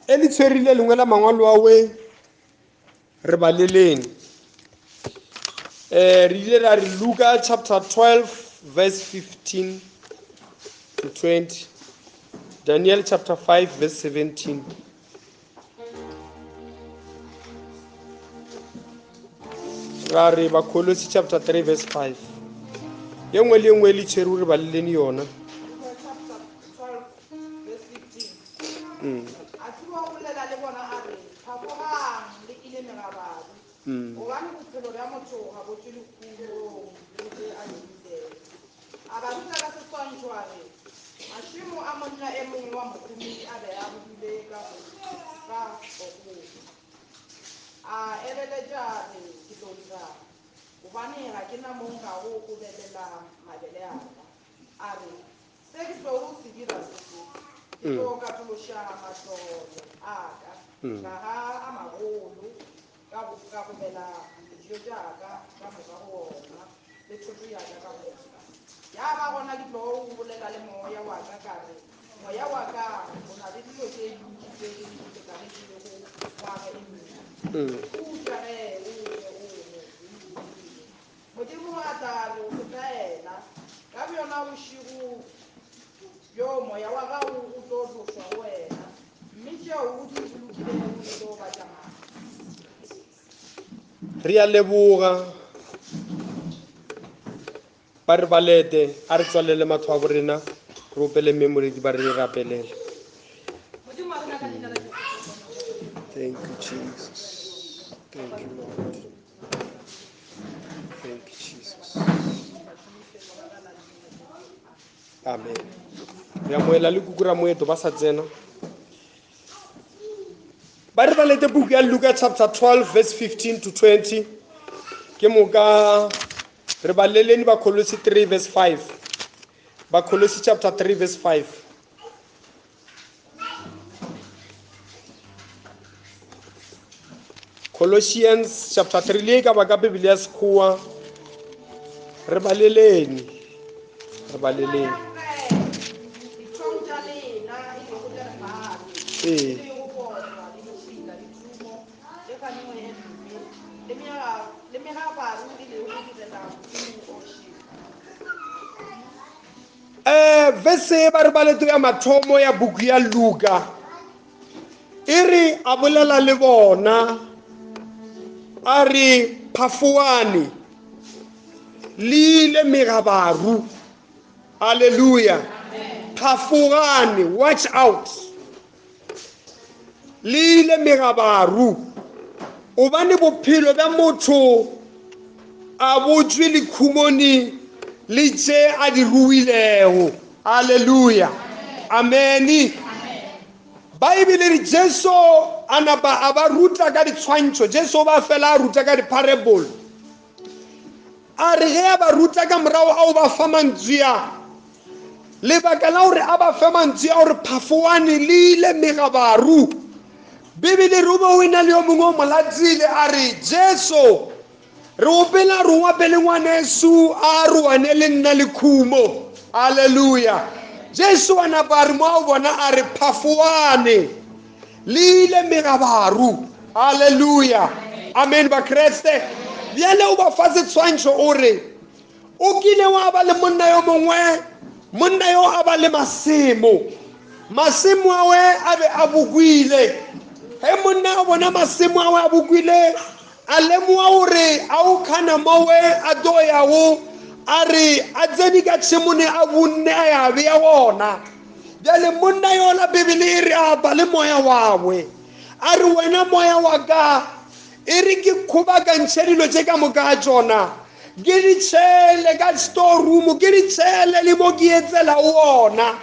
E le tshwerile lengwe la mangwalo awe re baleleng. Eh re ile ra re Luka chapter 12 verse 15 to 20. Daniel chapter 5 verse 17. Ra re Bakolosi chapter 3 verse 5. Ye nngwe le ye nngwe le tshwere re baleleng yona. Mm. A tseba go bolela le bona a re, Phafogang le ile megabaru, mm. gobane bophelo bja motho ga bo tšwe lekhumong le tše a di ruilego. A ba ruta ka seswantšho a re, Mašemo a monna e mongwe wa mohumi a be a bodule ka ka bogolo. A eleletša a re, Ke tlo dirang, gobane ga ke na mo nkago obelela mabele a ka. A re, Se ke tlogo se dira se se, ke tlo katološa matlole a ka, ka ga a magolo, ka go ka gobela dijo tša ka ka moka go ona, le thoto ya ka ka moka. Ya ba gona ke tlogo go bolela le moya wa ka ka re, Moya wa ka, o na le dilo tše dintši tše di lekanetšego ngwaga e mentši. Khutša ge, o je, o nwe, o ipshine. Modimo a tla re o setaela. Ka bjona bošego bjo moya wa gago o tlo tlošwa go wena, mme tšeo o di bolokilego di tlo ba tša mang? Re a leboga. Ba re balete, a re tswalele mahlo a borena, re opele mme moredi ba re rapelele. Thank you, Jesus. Thank you, Lord. Thank you, Jesus. Amen. Re amohela le kuku ra moeto ba sa tsena. Ba re balete buku ya Luka chapter 12 verse 15 to 20. Ke moka re baleleni Bakolosi 3 verse 5. Bakolosi chapter 3 verse 5. Colossians chapter 3 le e ka ba ka Bibele ya Sekgowa re baleleni re baleleni ee um vese e ba re baleto ya mathomo ya buku ya Luka e re a bolela le bona a re phafoane le ile megabaru alleluya phafogane watch out le ile megabaru obane bophelo bja motho a bo tšwe lekhumoni le tše a di ruilego alleluya amene Baebele re Jesu a napa a ba ruta ka ditshwantšho. Jesu ba fela a ruta ka di-parable. A re ge a ba ruta ka morago a o ba fa mantswe a. Lebaka la gore a ba fe mantswe a gore phafoane le ile megabaru. Bibele re o be o e na le yo mongwe o mo latile a re Jesu Re opela rongwa pele ngwanesu a roane le nna le khumo. Aleluya. Jesu a napa a re mo a o bona a re phafoane le ile megabaru. Aleluya. Amen Bakreste. Bjale o ba fa setshwantšho o re o kile wa ba le monna yo mongwe monna yo a ba le masemo masemo awe a be a bokwile ge monna a bona masemo awe a bokwile A lemoga gore a o kgana mowe a tlo yago a re a tsene ka tšhemone a bunne a ya bea gona. Bjale monna yola Bibele e re a ba le moya wagwe. A re wena moya wa ka e re ke kgobakantšhe dilo tše ka moka ga tšona ke di tšhele ka storeroom ke di tšhele le mo ke etsela wona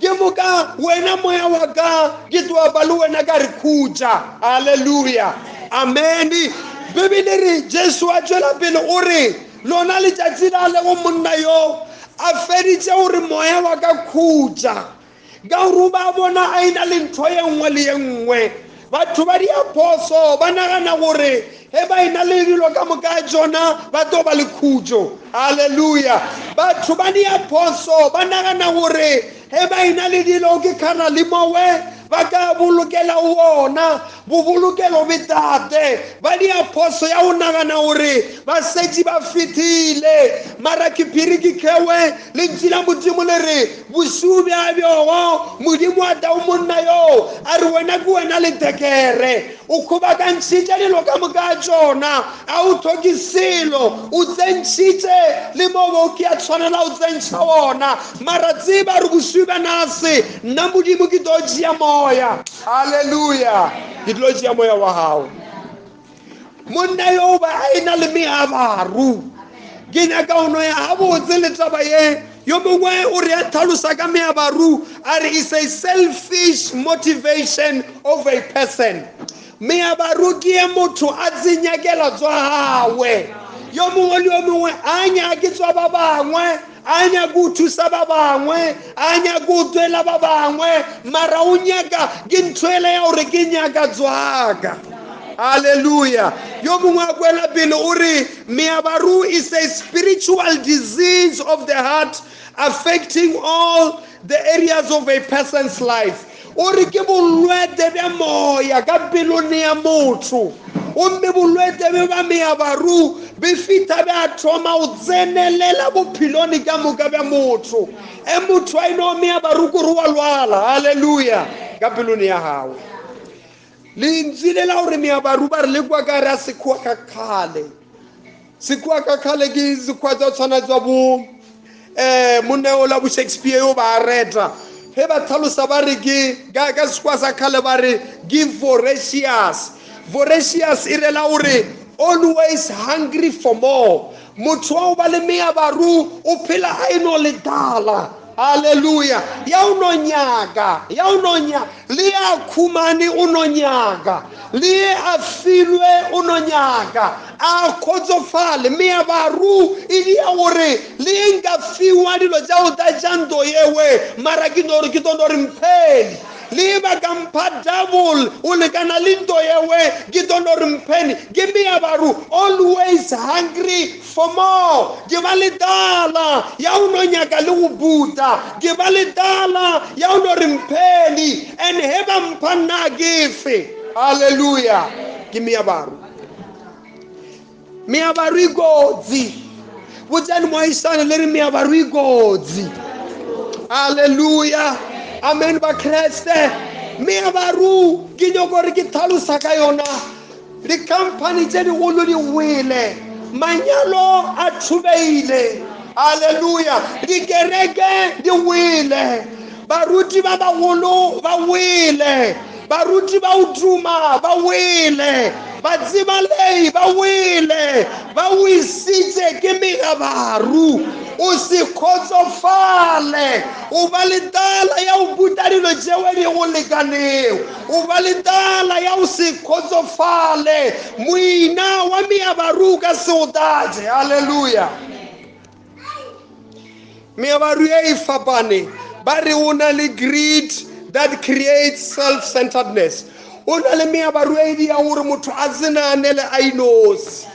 ke moka wena moya wa ka ke tloa ba le wena ka re khutša halleluja amene bibele re jesu a tšwela pele o re lona letšatši la lego monna yo a feditše gore moya wa ka khutša ka gore o ba bona a ena le ntho ye nngwe le ye nngwe batho ba diaphoso ba nagana gore ge ba ena le dilo ka moka tsona ba tlo ba le khutšo halleluja batho ba diaphoso ba nagana gore ge ba ena le dilo ke kgana le mowe. Ba ka bolokela wona bobolokelo be tate. Ba dia phoso ya go nagana gore ba setše ba fetile. Mara ke phiri ke khewe lentšu la Modimo le re bošego bja bjogo Modimo a tao monna yo a re wena ke wena letekere o kgobakantšhitše dilo ka moka tšona a o tlhoke selo o tsentšhitše le mo bo ke a tshwanela o tsentšha wona mara tseba re bošego bja nase nna Modimo ke tlo tšea moya. Halleluja, ke tlo tšea moya wa gago. Monna yo ba a ena le meabaru. Ke nyaka go no ya gabotse le taba ye. Yo mongwe o re a tlhalosa ka meabaru a re is a selfish motivation of a person. Meabaru ke ye motho a tsenyakela tswa gagwe. Yo mongwe le yo mongwe a nyake tswa ba bangwe, a nyake go thusa ba bangwe, a nyake go tswela ba bangwe, mara o nyaka ke ntho ele ya gore ke nyaka tswaka. Hallelujah. Yo mongwe a kwela pele o re meabaru is a spiritual disease of the heart affecting all the areas of a person's life. O re ke bolwetse bja moya ka pelong ya motho. Gomme bolwetse bjo ba meabaru be fihla bja thoma go tsenelela bophelong ka moka bja motho. E motho a eno meabaru kore wa lwala. Hallelujah. Ka pelong ya gagwe. Lentswe le la gore meabaru ba re le kwa ka re a sekgowa ka kgale. Sekgowa ka kgale ke sekgowa tsa tshwana tsa bo monna o la bo Shakespeare yo ba reta. Ge ba tlhalosa ba re ke ka sekgowa sa kgale ba re ke voracious. Voracious e rela gore always hungry for more. Motho wa go ba le meabaru o phela a eno le tlala. Hallelujah. Ya o no nyaka, ya o no nyaka, le ya khumane o no nyaka, le a filwe o no nyaka, a kgotsofale. Meabaru e dia gore le nka fiwa dilo tša go tlatša ntlo yewe, mara ke no re ke tlo no re mpheni. Le ba ka mpha double o lekana le ntlo yewe, ke tlo no re mpheni. Ke meabaru, always hungry for more. Ke ba le tlala ya o no nyaka le go buta, ke ba le tlala ya o no re mpheni, and he ba mpha nna ke fe. Hallelujah. Ke meabaru. Meabaru e kotsi. Botsane moahisane le re meabaru e kotsi. Hallelujah. Amen ba Kreste. Meabaru ke nyoko gore ke tlhalosa ka yona. Di-company tše digolo di wele, manyalo a thubeile. Hallelujah. Dikereke di wele, baruti ba bagolo ba wele, baruti ba o duma ba wele, batsebalei ba wele, ba wisitse ke meabaru. O se kgotsofale, o ba le tlala ya go buta dilo tšeo di go lekanego, o ba le tlala ya go se kgotsofale. Moina wa meabaru ka se o tlatše. Hallelujah. Meabaru e fapane. Ba re o na le greed that creates self-centeredness. O na le meabaru e dia gore motho a se nahanele a inosi.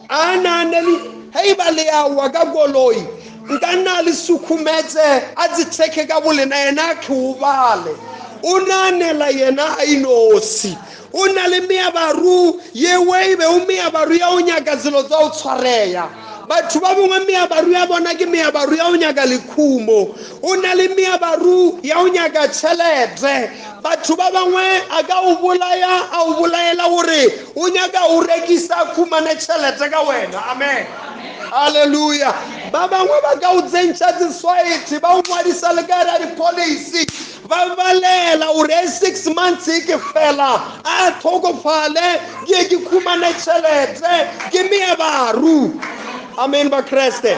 A nahanele, hei ba le awa ka koloi, nka nna le sukhumetse a tse theke ka bolena yena a kgobale. O nahanela yena a inosi. O na le meabaru yewe e be o meabaru ya o nyaka selo tsa o tshwareya. Batho ba bangwe meabaru ya bona ke meabaru ya o nyaka lekhumo. O na le meabaru ya o nyaka tšhelete. Batho ba bangwe a ka o bolaya, a o bolaela gore o nyaka o rekisa khumane tšhelete ka wena. Amen. Hallelujah. Ba bangwe ba ka o tsentšha diswaete, ba o ngwadisa le ka gare di-policy, ba balela gore 6 months e ke fela a tlhokofale ke ke khumane tšhelete. Ke meabaru. Amen ba Kreste.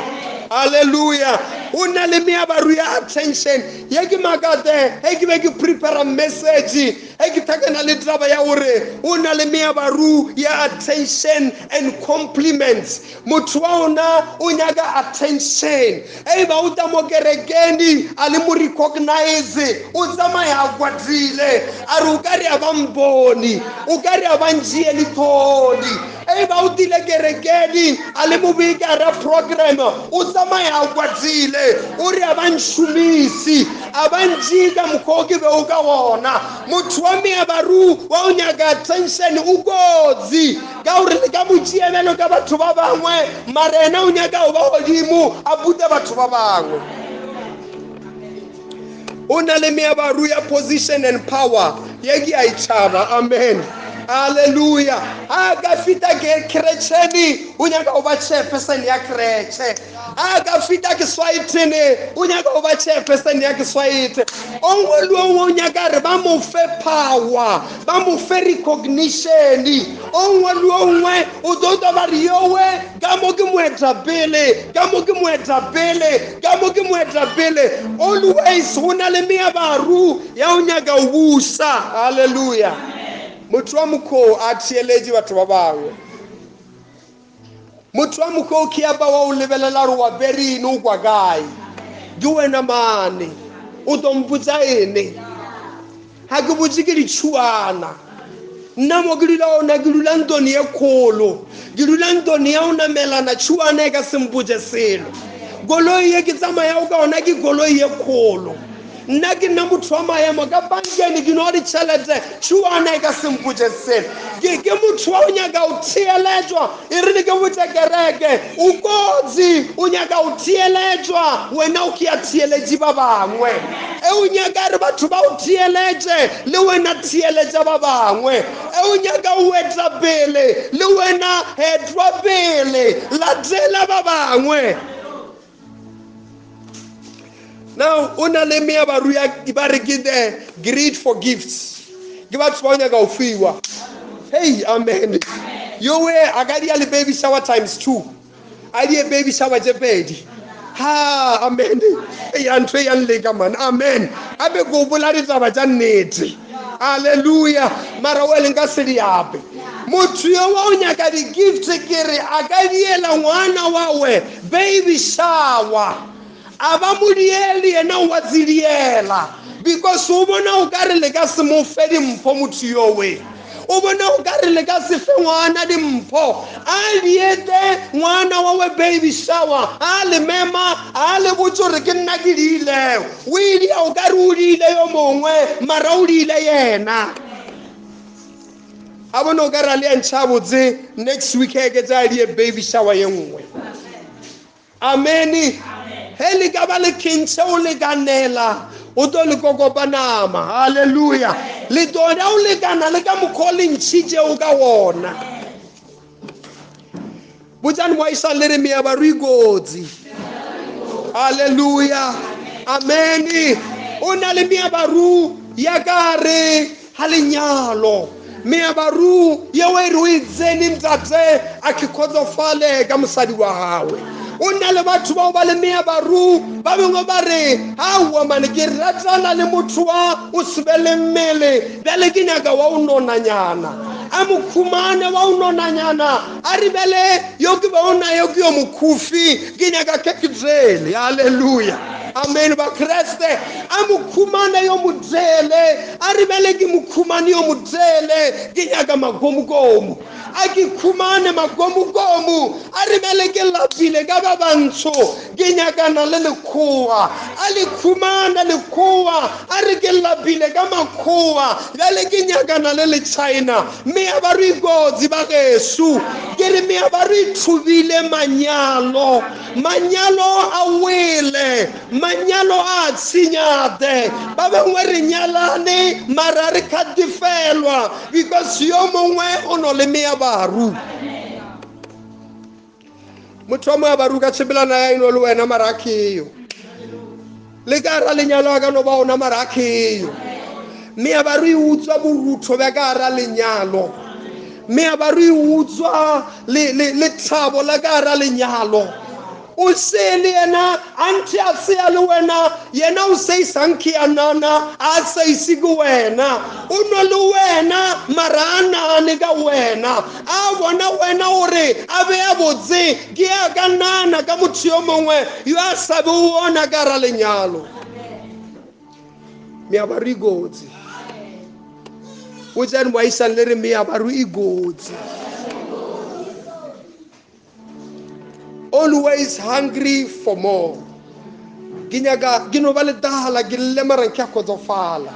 Hallelujah. O na le meabaru ya attention. Ye ke makate he ke be ke prepare message, he ke thakana le taba ya gore o na le meabaru ya attention and compliments. Motho wa ona o nyaka attention. E ba o tla mo kerekeng a le mo recognize, o tsamaya a kwatile, a re o ka re a ba mpone, o ka re a ba ntšee lethodi. E ba o tile kerekeni a le mobeke a ra program o tsamaya a kwatile o re a ba nšomisi a ba ntšee ka mokgwa o ke be o ka wona. Motho wa meabaru wa o nyaka attention o kotsi ka gore le ka mo tšea bjalo ka batho ba bangwe mara ena o nyaka go ba godimo a bute batho ba bangwe. O na le meabaru ya position and power ye ke a e tšhaba. Amen, halleluja. A ka fita ke kretšhene o nyaka go ba chairperson ya kretšhe. A ka fita ke swaetene o nyaka go ba chairperson ya ke swaete. O nngwe le o nngwe o nyaka re ba mo fe power, ba mo fe recognition. O nngwe le o nngwe o tlo tla ba re yowe ka mo ke moetapele, ka mo ke moetapele, ka mo ke moetapele. Always go na le meabaru ya o nyaka o busa. Halleluja. Motho wa mokgwa a theeletše batho ba bangwe. Motho wa mokgwa o ke ba wa o lebelela gore wa berene o kwa kae, ke wena mane o tlo mpotsa ene. Ga ke botse ke ditšhuana. Nna mo ke dula ona ke dula ntone ye kgolo, ke dula ntone ya o namelana tšhuana e ka se mpotse selo. Koloi ye ke tsamayago ka ona ke koloi ye kgolo. Nna ke nna motho wa maemo ka bankeng ke no ditšhelete tšhuana e ka se mpotse selo. Ke motho wa o nyaka go theeletšwa. E re ke botse kereke o kotsi, o nyaka go theeletšwa wena o ke ya theeletše ba bangwe. E o nyaka re batho ba o theeletše le wena theeletša ba bangwe. E o nyaka o etla pele le wena etwa pele, latela ba bangwe. Now o na le meabaru ya ba re ke the greed for gifts. Ke batho ba o nyaka go fiwa. Hey, amen. Yowe a ka dia le baby shower times 2. A die baby shower tše pedi. Ha, amen. E ya ntho e yang leka man. Amen. A be go bola ditaba tša nnete. Hallelujah. Mara o leng ka se di ape. Motho yo wa o nyaka di-gift ke re a ka diela ngwana wa we baby shower. A ba mo diele yena wa tsidiela because o bona o ka re le ka se mo fe dimpho motho yowe. O bona o ka re le ka se fe ngwana dimpho. A diete ngwana wa we baby shower, a le mema, a le botse gore ke nna ke diile. O ile o ka re o diile yo mongwe mara o diile yena. A bona o ka re a le ya ntšha botse next week e ke tsa die baby shower ye nngwe. Amene. He le ka ba le kentšhe o lekanela o tlo le kokopa nama. Halleluja. Le tona o lekana le ka mokgwa o le ntšhitšego ka wona. Botsane moaisane le re meabaru e kotsi. Halleluja. Amene. O na le meabaru ya ka re ga lenyalo. Meabaru yeo e re o e tsene ntate a ke kgotsofale ka mosadi wa gagwe. O na le batho bao ba le meabaru ba bangwe ba re aowa mane ke ratana le motho wa o se be le mmele bjale ke nyaka wa o nonanyana. A mokhumane wa o nonanyana a re bjale yo ke ba o nayo ke yo mokhufi ke nyaka ke ke tsele. Halleluja. Amen. Ba Kreste a mokhumane yo motsele a re bjale ke mokhumane yo motsele ke nyaka magomogomo. A ke khumane magomogomo a re bjale ke lapile ka ba bantsho ke nyakana le lekgowa. A le khumana lekgowa a re ke lapile ka makgowa bjale ke nyakana le le-China. Meabaru e kotsi ba geso. Ke re meabaru e thubile manyalo. Manyalo a wele, manyalo a tshenyate. Ba bangwe re nyalane mara re kgatifelwa because yo mongwe o no le meabaru. Motho wa moabaru ka tshepelana ya eno le wena mara a kheyo. Le ka ra lenyalo a ka no ba ona mara a kheyo. Meabaru e utswa borutho bja ka ra lenyalo. Meabaru e utswa lethabo la ka ra lenyalo. O se le yena a nthe a sea le wena, yena o se isanke ya nana a se ise ke wena. O no le wena mara a nane ka wena. A bona wena gore a be a botse ke a ka nana ka motho yo mongwe yo a sa be o ona ka ra lenyalo. Meabaru e kotsi. O tsene moaisane le re meabaru e kotsi. Always hungry for more. Ke nyaka ke no ba le tala ke lle mara ke a kgotsofala.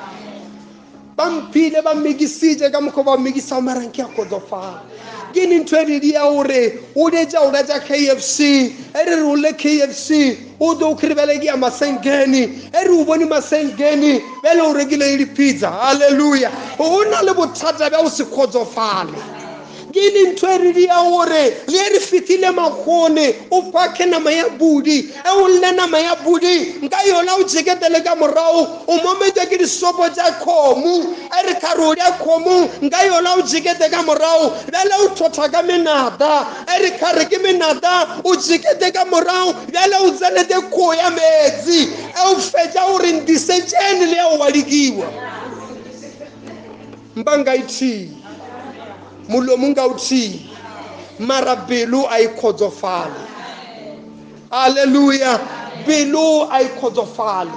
Ba mphile ba mmekisitše ka mokgwa ba mmekisa mara ke a kgotsofala. Ke ne ntho e di dia gore o detša o tša KFC, e re re o le KFC o tlo o kgrebele ke ya Masenkeni, e re o bone Masenkeni bjale o rekile le di-pizza. Halleluja. O na le bothata bja go se kgotsofale. Ke ne ntho e re dia gore le e re fetile makgone o phake nama ya budi, e o lle nama ya budi nka yona o jeketele ka morago o mometwa ke disopo tša kgomo, e re kgare o ya kgomo nka yona o jekete ka morago bjale o thotha ka menata, e re kgare ke menata o jekete ka morago bjale o tsenete koo ya metsi, e o fetša gore ntisetšene le ya o wadikiwa. Mpa nka ithiyi, molomo nka o thiyi, mara pelo a e kgotsofale. Halleluja. Pelo a e kgotsofale.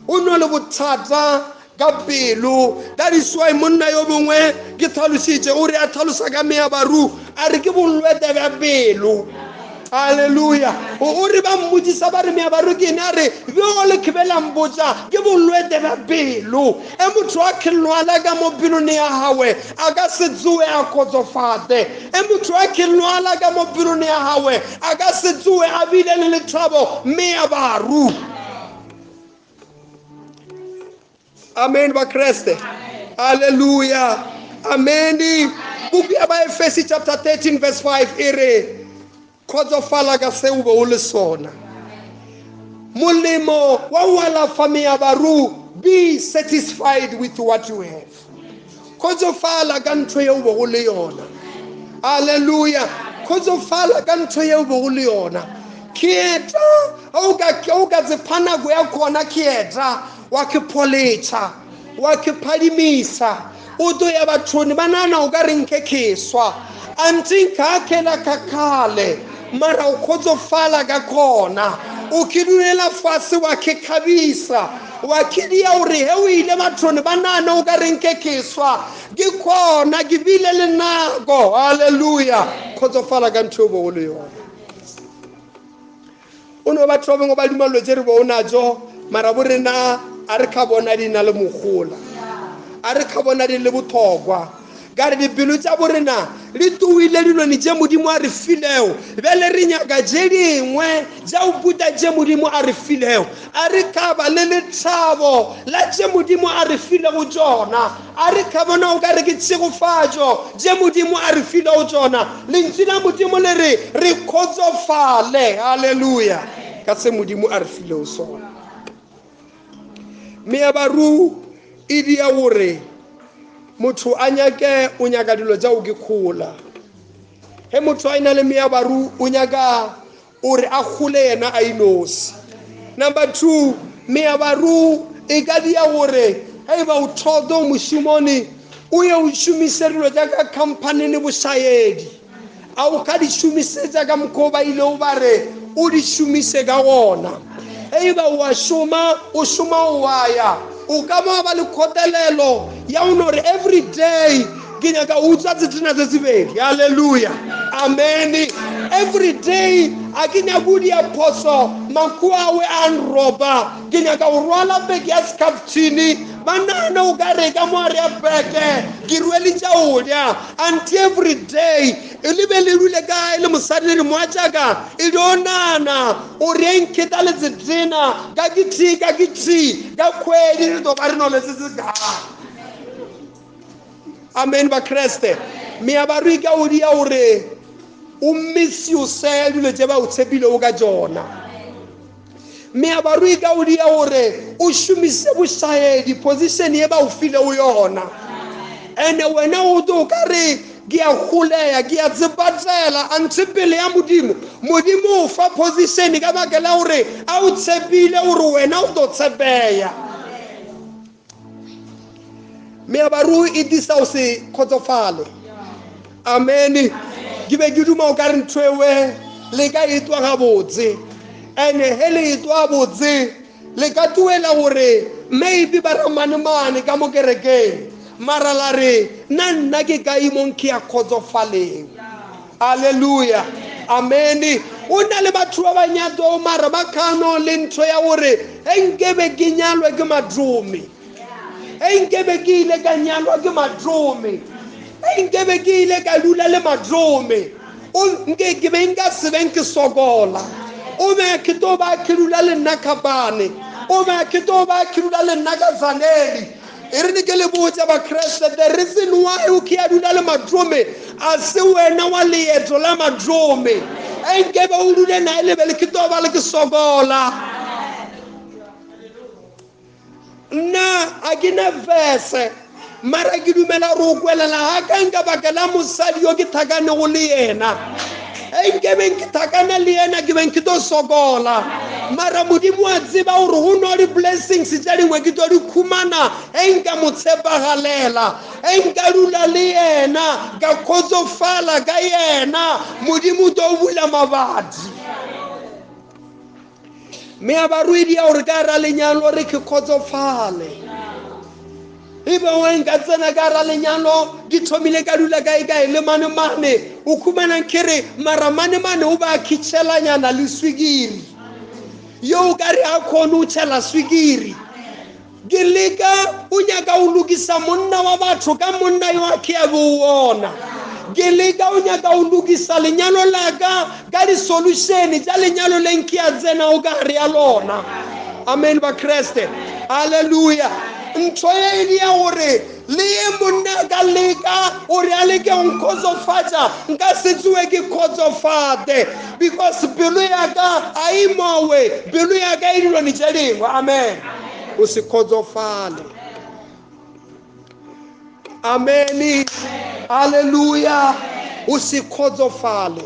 O no le bothata ka pelo. That is why monna yo mongwe ke tlhalositše o re a tlhalosa ka meabaru a re ke bolwetse bja pelo. Halleluja. O re ba mmotsisa ba re meabaru ke eng, a re bjo le kgibela mpotsa ke bolwetse bja pelo. E motho a kgelwala ka mo pelong ya gagwe a ka se tsoe a kgotsofate. E motho a kgelwala ka mo pelong ya gagwe a ka se tsoe a bile le lethabo meabaru. Amen ba Kreste. Hallelujah. Amen. Buku ya Baefesi chapter 13 verse 5 e re kgotsofala ka seo o be o le sona. Molemo wa ho alafa meabaru, be satisfied with what you have. Kgotsofala ka ntho eo o be o le yona. Hallelujah. Kgotsofala ka ntho eo o be o le yona. Khetha o ka tsepha nako ya khona, khetha wa ke pholetšha, wa ke phadimisa, o tlo ya bathong ba nana o ka re nke kheswa antse nka khela ka khale mara o kgotsofala ka khona, o ke dulela fase wa ke khabisa, wa ke dia gore he o ile bathong ba nana o ka re nke kheswa ke khona ke bile le nako. Halleluja. Kgotsofala ka ntho e bo o le yona. O no batho ba bangwe ba dumelo tse re bo o natso mara bo rena a re kha bona di na le mogola, a re kha bona di le botlhokwa, ka re dipelo tša borena di tuile dilone tše Modimo a re filego, bjale re nyaka tše dingwe tša go puta tše Modimo a re filego. A re kha ba le lethabo la tše Modimo a re filego tšona, a re kha bona o ka re ke tshegofatšo tše Modimo a re filego tšona. Lentswe la Modimo le re re kgotsofale. Halleluja. Ka se Modimo a re filego sona. Meabaru e dia gore motho a nyake o nyaka dilo tša go ke kgola. He motho a ena le meabaru o nyaka o re a kgole yena a inosi. Number 2, meabaru e ka dia gore ge e ba o thoto mošomone o ye o šomise dilo tša ka khamphanini bošaedi, a o ka di šomisetša ka mokgwa o ba ilego ba re o di šomise ka gona. Ge e ba o a šoma, o šoma o a ya, o ka ba ba le kgotelelo ya go no re every day ke nyaka o utswa tsetena tse sebedi. Halleluja. Amen. Every day a ke nyaka o dia phoso makua awe a nroba, ke nyaka o rwala beke ya scaptini, ba nagane o ka re ka mo a re ya beke ke rwele tša o ja. Until every day e le be le dule kae le mosadi le re moatšaka e dio nana o re nketa le tsetena ka ke tee ka ke tee ka kgwedi re tlo ba re no le tsetse kae. Amen ba Kreste. Meabaru e ka o dia gore o misuse dilo tše ba o tshepilego ka tšona. Meabaru e ka o dia gore o šomise bošaedi position ye ba o filego yona. Ene wena o tlo ka re ke a goleya, ke a tsepatsela anthe pele ya Modimo. Modimo o fa position ka baka la gore a o tshepile gore wena o tlo tshepeya. Meabaru e disa o se kgotsofale. Amen. Ke be ke duma o ka re ntho ewe le ka e twa gabotse, ene he le e twa botse le ka tuela gore maybe ba ramanemane ka mo kerekeng, mara la re nna nna ke ka imong ke ya kgotsofaleng. Halleluja. Amen. O na le batho ba banyato mara ba kgano le ntho ya gore e nkebe ke nyalwe ke madrome, e nkebe ke ile ka nyalwa ke madrome, e nkebe ke ile ka dula le madrome, o nke ke be nka se beng ke sokola. O be ke tlo ba ke dula le nna Khabane, o be ke tlo ba ke dula le nna ka Zaneli. E re ne ke le botse Bakreste, the reason why o ke a dula le madrome a se wena wa leeto la madrome, e nkebe o dule nae le be le ke tlo ba le ke sokola. Nna a ke na verse, mara ke dumela gore o kwelela ga ka nka baka la mosadi yo ke thakanego le yena. E nkebeng ke thakana le yena ke beng ke tlo sokola, mara Modimo a tseba gore go no di-blessings tše dingwe ke tlo di khumana e nka mo tshepagalela, e nka dula le yena ka kgotsofala ka yena, Modimo tlo bula mabadi. Mme a ba ruedi ya gore ka ra lenyalo re ke kgotsofale. E bangwe nka tsena ka ra lenyalo di thomile ka dula kae kae le mane mane, o khumanang ke re mara mane mane o ba khitšhelanyana le swikiri, yo o ka re a kgone o tšhela swikiri. Ke leka o nyaka o lokisa monna wa batho ka monna yo a ke a bo ona. Ke leka o nyaka o lokisa lenyalo la ka ka di-solution tša lenyalo le nke a tsena o ka gare ya lona. Amen Bakreste, halleluja. Ntho e e ya gore le ye monna ka leka gore a leke go nkgotsofatša, nka se tsoe ke kgotsofate, because pelo ya ka a e mowe, pelo ya ka e dilone tše dingwe. Amen. O se kgotsofale. Amen, halleluja. O se kgotsofale.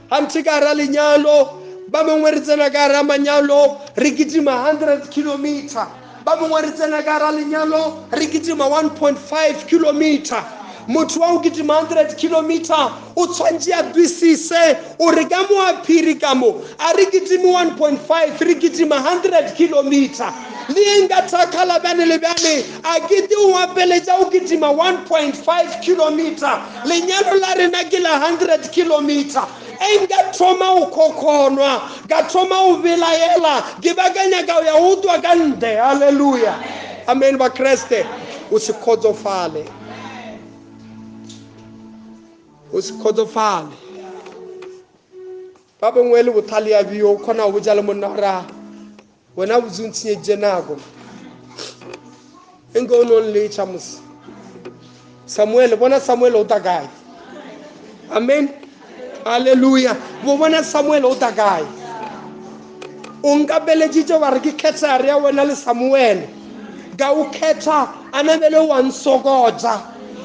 Gantši ka ra lenyalo, ba bangwe re tsena ka ra manyalo re kitima 100 kilometer, ba bangwe re tsena ka ra lenyalo re kitima 1.5 kilometer. Motho wa go kitima 100 kilometer o tshwantše a kwisise o re ka mo a phiri ka mo a re kitime 1.5, re kitima 100 kilometer. Le e nka thakgala bjane le bjane a kete o apeletša o kitima 1.5 kilometer. Lenyalo la rena ke la 100 kilometer. E nka thoma o khokhonwa, ka thoma o belaela, ke ba ka nyaka o ya utlwa ka ntle. Halleluja. Amen Bakreste. O se kgotsofale, o se kgotsofale. Ba bangwe le bothale ya bio o kgona go botša le monna gore a wena botse o ntshenyeditše nako, enke o no nletša mose. Samuel, bona Samuel o ta kae? Amen, halleluja. Bo bona Samuel o ta kae? O nka beleditše wa re ke kgethare ya wena le Samuel, ka o kgetha a nabele wa nsokotša,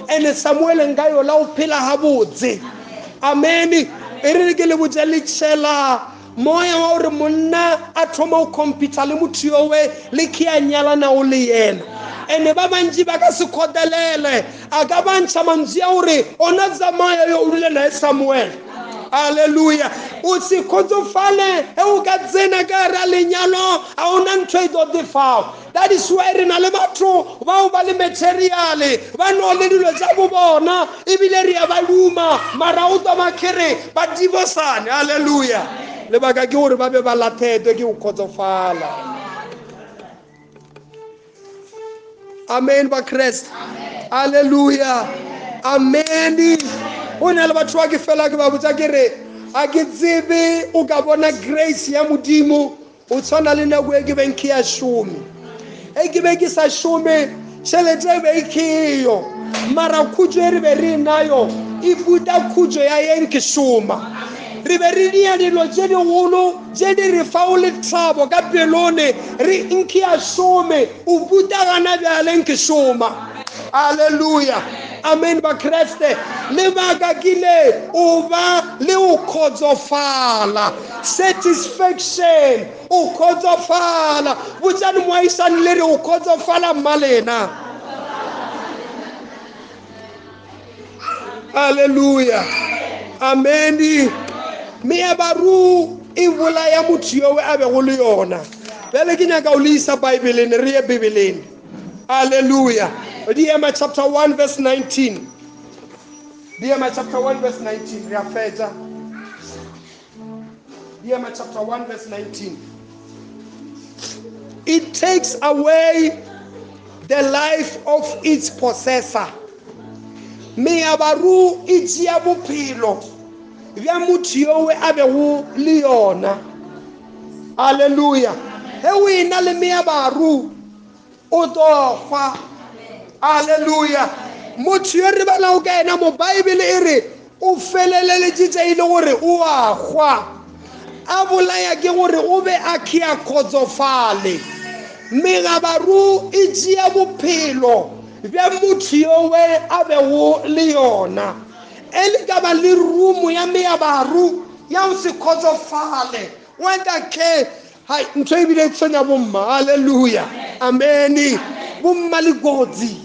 ene Samuel nka yola o phela gabotse. Amen. E re ke le botše le tšhela moya wa gore monna a thoma o computer le motho yowe le ke a nyalana o le yena, ene ba bantši ba ka se kgotelele, a ka ba ntšha mantswe a gore ona tsamaya yo o dule nae Samuel. Halleluja. O se kgotsofale ge o ka tsena ka ra lenyalo, a ona ntho e tlo tefago. That is why re na le batho bao ba le materiale, ba no le dilo tša bo bona, ebile re a ba duma, mara o twa ba kere ba divorcane. Halleluja. Lebaka ke gore ba be ba lathetwe ke go kgotsofala. Amen Bakreste. Halleluja. Amen. O na le batho ba ke fela ke ba botša ke re a ke tsebe o ka bona grace ya Modimo o tshwana le nako e ke beng ke ya šome. E ke be ke sa šome, tšhelete e be e keyo, mara khutšo e re be re nayo e buta khutšo ya eng ke šoma. Re be re dia dilo tše digolo tše di re fao lethabo ka pelone, re nke ya šome, o buta gana bjale nke šoma. Halleluja. Amen Bakreste. Lebaka ke le o ba le o kgotsofala, satisfaction, o kgotsofala. Botšane moaisane le re o kgotsofala mmalena. Halleluja. Amen. Meabaru e bolaya motho yowe a bego le yona. Bjale ke nyaka o le isa Bibeleng, re ye Bibeleng. Halleluja. Diema chapter 1 verse 19. Diema chapter 1 verse 19. Re a fetša. Diema chapter 1 verse 19. It takes away the life of its possessor. Meabaru e tšea bophelo bja motho yowe a bego le yona. Alleluia. Ge o ena le meabaru o tlo hwa. Alleluia. Motho yo re balago ka yena mo Bible e re o feleleletšitše e le gore o a hwa. A bolaya ke gore o be a khia kgotsofale. Megabaru e tšea bophelo bja motho yowe a bego le yona. E le ka ba le rumo ya meabaru ya go se kgotsofale. Wena ke hai ntho e bile e tshwenya bomma. Halleluja. Amene. Bomma le kotsi.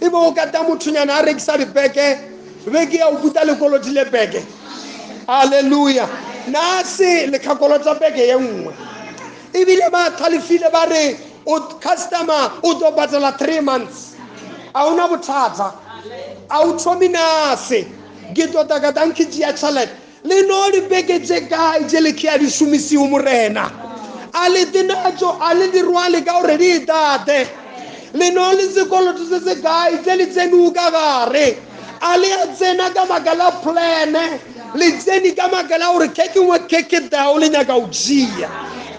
E be o kata mothonyana a rekisa dipeke, beke ya o kuta lekoloti le peke. Halleluja. Na se le khakolota peke ye nngwe. Ebile ba tlhalefile ba re o customer o tlo patela 3 months. A ona bothata. A o thomi nase. Ke tota ka tang ke tšea tšhelete. Le no dibeke tše kae tše le khea di šomisiwe morena. A le dinatšo a le di rwale ka gore di tate. Le no le sekoloto se se kae tše le tsene ka gare. A le a tsena ka baka la plane. Le tsene ka baka la gore ke kengwe ke ke tao le nyaka o tšea.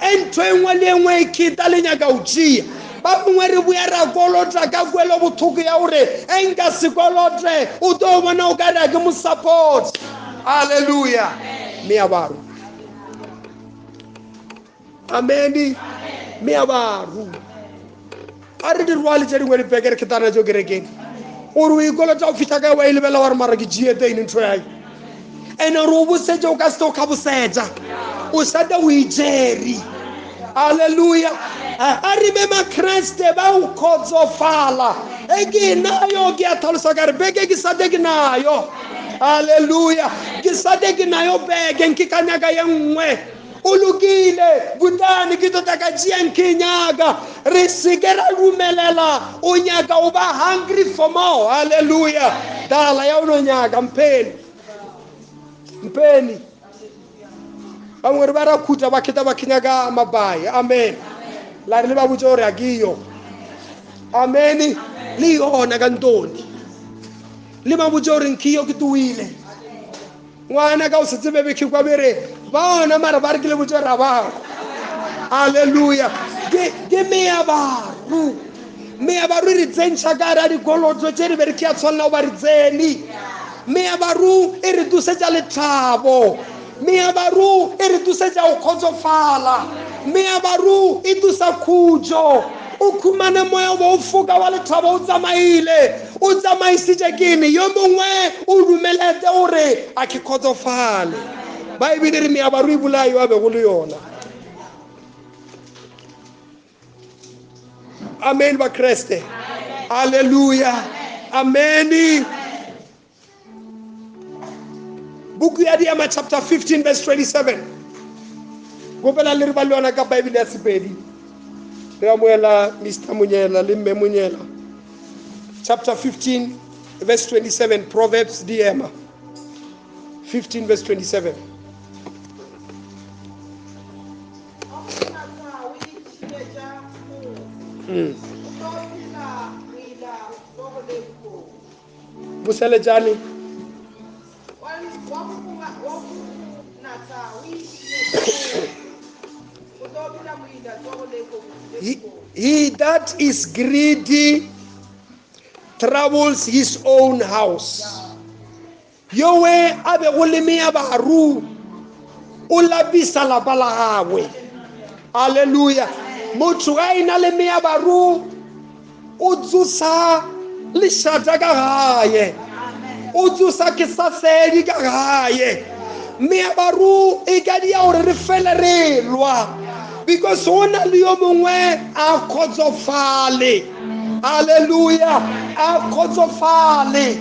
E ntho e nngwe le e nngwe e kheta le nyaka o tšea. Ba bangwe re boya ra kolota ka kwelo botlhoko ya gore e nka sekolote o tlo bona o ka re a ke mo support. Halleluja. Meabaru. Amene. Meabaru. A re di rwale tše dingwe dipeke re khetana tšo kerekeng. Gore o ikolota o fihla kae wa e lebela wa re mara ke tšee teng ntho yae. Ene gore o bosetše o ka se o ka bosetša. O sata o ijeri. Halleluja. A re be makreste ba o kgotsofala. E ke nayo ke a tlhalosa ka re beke ke sate ke nayo. Halleluja. Ke sate ke nayo beke nke ka nyaka ye nngwe. O lokile butane ke tota ka tšea nke nyaka. Re seke ra dumelela o nyaka o ba hungry for more. Halleluja. Dala ya o no nyaka mpheni. Mpheni. Bangwe re ba ra khutla ba khetha ba khenya ka mabae. Amen. La re le ba botse gore a ke yo. Amen. Le yona ka ntoni. Le ba botse gore nke yo ke tuile. Ngwana ka o se tsebe beke kwa bere ba ona mara ba re ke le botse ra ba. Halleluja. Ke meabaru. Meabaru re tsentšha ka ra dikoloto tše re be re ke a tshwanela go ba re tsene. Meabaru e re tusetša lethabo. Meabaru e re tusetša go kgotsofala. Meabaru e tusa khutšo. O khumane moya o bo o foka wa lethabo o tsamaile. O tsamaisitše ke eng? Yo mongwe o dumeletse gore a ke kgotsofale. Baebele re meabaru e bolaya yo a bego le yona. Amen ba Kreste. Halleluja. Amen. Buku ya Diema chapter 15 verse 27. Gopela le re ba le yona ka Bible ya Sepedi. Re amoela Mr. Monyela le Mme Monyela. Chapter 15 verse 27 Proverbs Diema. 15 verse 27. Boseletšane. He that is greedy troubles his own house. Yowe a bego le meabaru o lapisa lapa la gagwe. Halleluja. Motho ga e na le meabaru o tsosa lešata ka gae. O tsosa ke sa sedi ka gae. Meabaru e ka dia gore re fele re lwa. Because o na le yo mongwe a kgotsofale. Halleluja. A kgotsofale.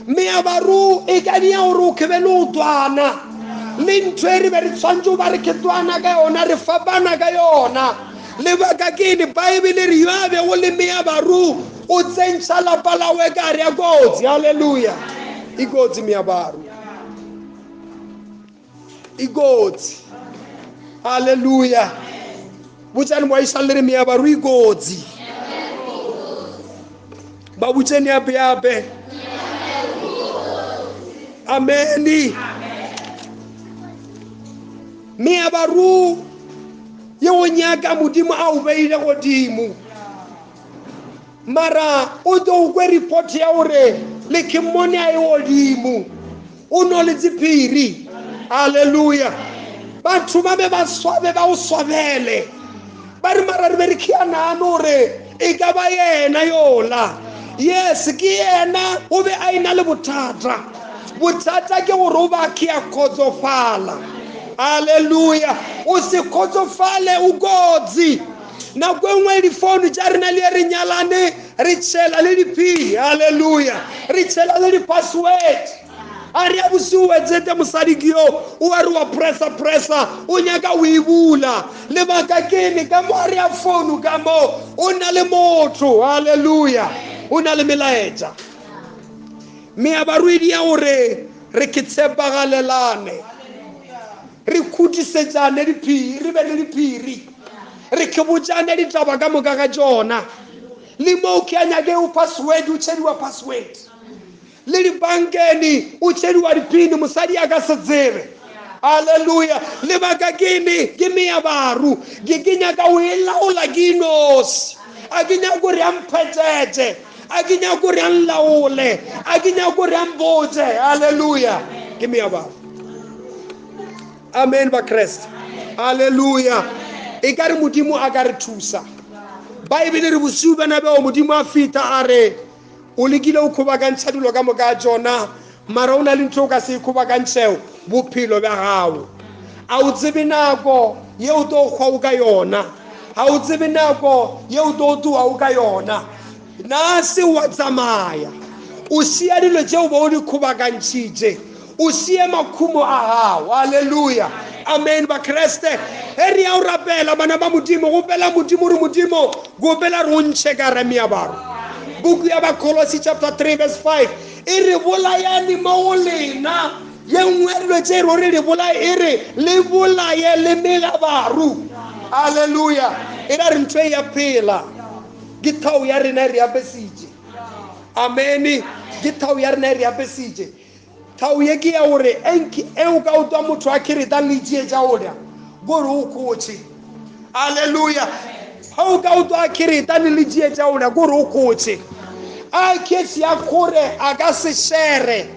Meabaru e ka dia gore o khebe le o twana. Le ntho e re be re tshwantse ba re ketwana ka yona, re fapana ka yona. Lebaka ke eng? Bible re yo a bego le meabaru o tsentšha lapa la we ka re ya kotsi. Halleluja. E kotsi meabaru. E kotsi. Halleluja. Botsane moaisang le re meabaru e kotsi. Ba botsene ape ape. Ameni. Meabaru ye o nyaka Modimo a o beile godimo. Mara o tlo kwe report ya gore le ke mmone a e godimo. O no le tsephiri. Halleluja. Batho ba be ba swabe ba o swabele. Ba re mara re be re khianane gore e ka ba yena yola. Yes, ke yena o be a ena le bothata. Bothata ke gore o ba ke a kgotsofala. Halleluja. O se kgotsofale o kotsi. Nako e nngwe difounu tša rena le re nyalane re tšhela le diphiri. Halleluja. Re tšhela le di-password. A re ya bosigo wetsete mosadi ke yo o a re wa pressa pressa o nyaka o e bula. Lebaka ke ne ka mo a re ya founu ka mo o na le motho. Halleluja. O na le melaetša. Meabaru e dia gore re ke tshepagalelane. Re khutisetšane diphiri, re be le diphiri. Re ke botšane ditaba ka moka ga tšona. Le mo ke a nyake o password, o tšhediwa password. Le dibankeng o tšhediwa diphini, mosadi a ka se tsebe. Halleluja. Lebaka ke ne ke meabaru. Ke nyaka o e laola ke inosi. A ke nyaka gore a mphetšetše. A ke nyaka gore a nlaole. A ke nyaka gore a mpotše. Halleluja. Ke meabaru. Amen ba Kreste. Halleluja. E ka re Modimo a ka re thusa. Bible re bosiu bana beo Modimo a fita a re o lekile o kgobakantšha dilo ka moka tšona, mara o na le ntho o ka se e kgobakantšhego, bophelo bja gago. A o tsebe nako ye o tlo kgwa o ka yona. Ha o tsebe nako ye o tlo tloga o ka yona. Na se wa tsamaya. O sia dilo tšeo bo o di kgobakantšhitše. O sie makhumo a gago. Halleluja. Amen ba Kreste. Ge re ya o rapela bana ba Modimo, gopela Modimo re Modimo, gopela re o ntšhe ka gare meabaru. Buku ya Bakolosi chapter 3 verse 5 e re bolayane mo go lena. Ye nngwe ya dilo tše re re bolaye e re le bolaye le megabaru. Halleluja. E ra re ntho e ya phela. Ke thao ya rena e re apesitše. Amen. Ke thao ya rena e re apesitše. Thao ye ke ya gore e o ka utlwa motho a khereta le tšie tša ona, gore o kgotše. Halleluja. Ha o ka utlwa a khereta le tšie tša ona, gore o kgotše. A khetše ya kgore a ka se shere.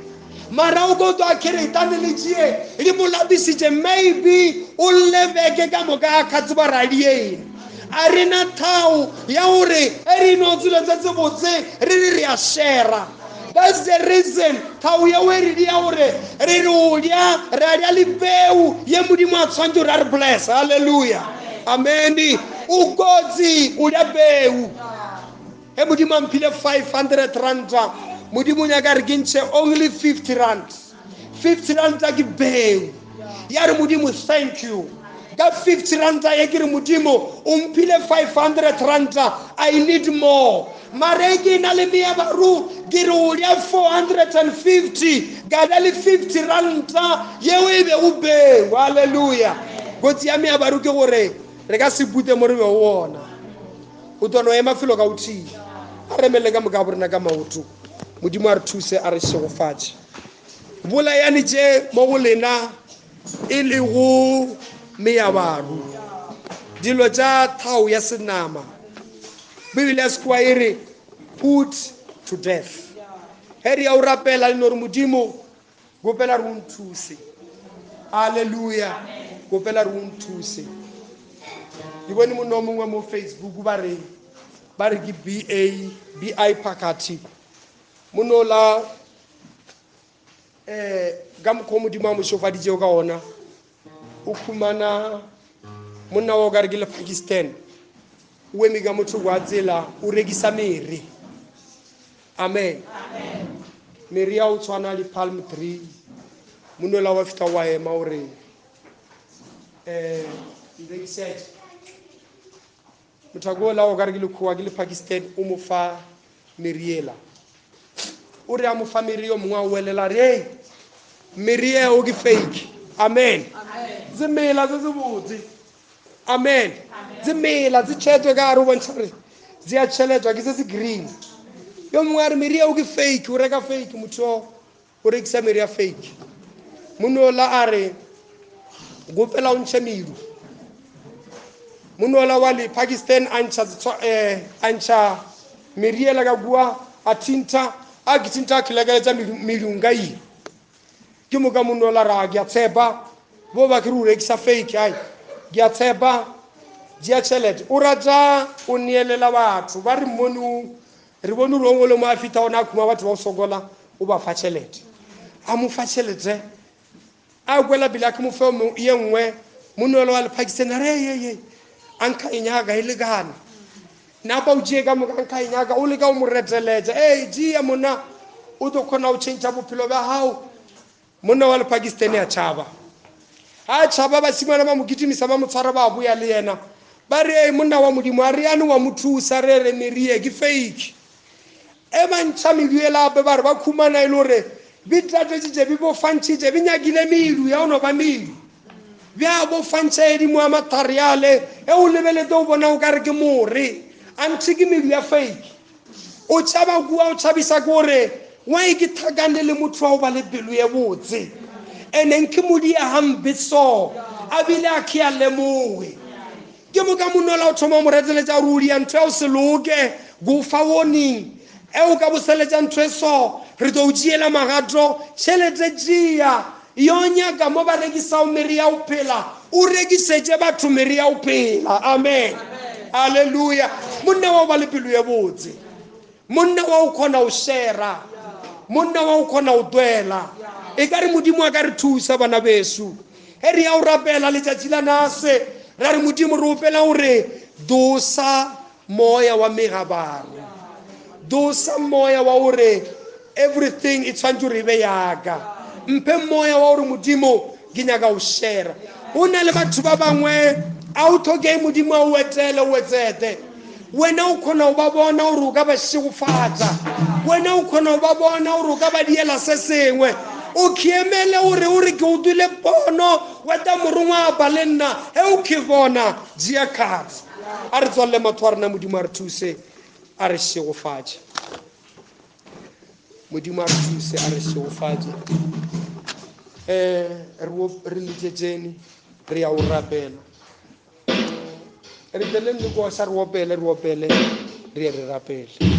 Mara o ka utlwa a khereta le tšie le mo lapisitše, maybe o lebeke ka moka a kgatse ba radieng. A re na thao ya gore e re no tsela tse tse botse re re re a shera. That's the reason thao ya we re dia gore re re o dia re a dia le peu ye Modimo a tshwantse gore a re bless. Hallelujah. Amen. O kotsi o dia peu. He Modimo a mphile 500 rand, Modimo o nyaka re ke ntšhe only 50 rand. 50 rand ke peu. Ya re Modimo thank you. Ka 50 rand ye ke re Modimo o mphile 500 rand, I need more. Mare ke na le meabaru ke re o dia 450 ka da le 50 rand yeo e be o peu. Hallelujah. Kotsi ya meabaru ke gore re ka se bute mo re be o ona. O tlo no ema felo ka o thii. A re emele ka moka bo rena ka maoto. Modimo a re thuse a re šegofatše. Bolayane tše mo go lena e lego meabaru. Dilo tša thao ya senama. Bibele ya Sekgowa e re put to death. Ge re ya o rapela le no re Modimo gopela re o nthuse. Hallelujah. Gopela re o nthuse. Ke bone monna o mongwe mo Facebook ba re ke BA BI Phakathi. Monna o la ka mokgwa o Modimo a mo šofaditšego ka ona, o khumana monna wa o ka re ke le Pakistan. O eme ka motho wa tsela o rekisa mere. Amen. Mere ya o tshwana le palm tree. Monna la wa fihla wa ema o re, nrekisetse. Motho a ko la o ka re ke lekgowa ke le Pakistan, o mo fa meriela. O re a mo fa mere yo mongwe a welela re, hey, mere eo ke fake. Amen. Semela se se botse. Amen. Semela se tšhetwe ka gare o bontšha gore se a tšheletwa ke se se green. Yo mongwe a re meri eo ke fake, o reka fake motho o o rekisa meri ya fake. Monola a re gopela o ntšhe medu. Monola wa le Pakistan a ntšha eh, a ntšha meri ela ka kua a thintha a ke thintha a khilakaetsa medung ka ile. Ke moka monola ra ke a tshepa bo ba ke re o rekisa fake ai ke a tshepa jea tšhelete o rata o neelela batho ba re mmone re bone gore ongwe le mo a fitlha ona a khuma batho ba go sokola o ba fa tšhelete a mo fa tšhelete a kwela pele a ke mo fe ye nngwe monwelo wa lepakistan a re ye a nkga e nyaka e lekane napa o tšee ka moka nkga e nyaka o leka o mo reteletša ee tšea monna o tlo kgona go change bophelo bja gago monna wa lepakistan a tšhaba a tšhaba basimana ba mo kitimisa ba mo tshwara ba boya le yena ba re monna wa modimo a re yane wa mo thusa re re merie ke fake e ba ntšha medu e lape ba re ba khumana e le gore bi tlatšetšitše bi bofantšhitše bi nyakile medu ya o no ba medu bja bofantšha edimo ya mathariale e o lebelete o bona o ka re ke more a ntšhe ke medu ya fake o tšhaba kua o tšhabisa ke gore wa e ke thakane le motho wa go ba le pelo ye botse ene nke modia hampe so a bile a ke a lemoge ke moka monola o thoma mo reteletša gore o dia ntho ya o se loke go fa warning e o ka boseletša ntho e so re tlo o tšeela magato tšhelete tšea yo nyaka mo ba rekisago mere ya go phela o rekišetše batho mere ya go phela amen alleluya monna wa go ba le pelo ye botse monna wa go kgona go shera monna wa go kgona go twela e ka re modimo a ka re thusa bana beso e re ya go rapela letšatši la nase ra re modimo re opela gore dosa moya wa megabaro dosa moya wa gore everything e tshwanetse gore e be yaka mphe moya wa gore modimo ke nyaka go shera o na le batho ba bangwe a o tlhokeng modimo a o etele o etsete wena o kgona go ba bona gore o ka ba šegofatša wena o kgona go ba bona gore o ka ba diela se sengwe o khiemele gore o re ke o dule pono weta morongwa a ba le nna e o ke bona jea kgatsi a re tswalele matho a rena modimo a re thuse a re šegofatše modimo a re thuse a re šegofatše um re letšetšene re ya o rapela re tleleng le koša re opele re opele re ye re rapele.